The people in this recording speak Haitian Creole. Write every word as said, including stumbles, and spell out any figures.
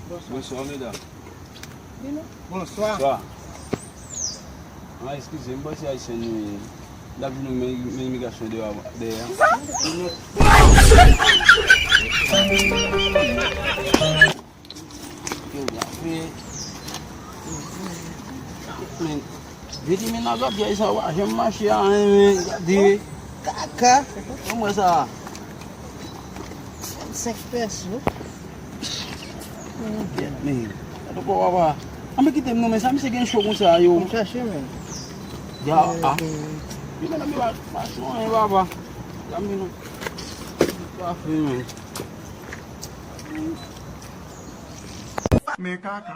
Bonswa, medam. Bonswa. Bonswa. Ah, eskize, m panse Ayisyen nou ye. M t ap di nou men, men imigrasyon dèyè, dèyè. Yo, gade. Men, vye ti mennaj ap fè sa, w pa janm mache a, men, gade. Kaka. Kòman sa? Vennsenk pèso. Men, gade papa. Ann kite m non, men sa misye gen cho konsa, yo. M chache, men. Ya, ah. Li menm li pa, pa cho anyen, papa. Ya, men non. Pa fè, men. Men kaka.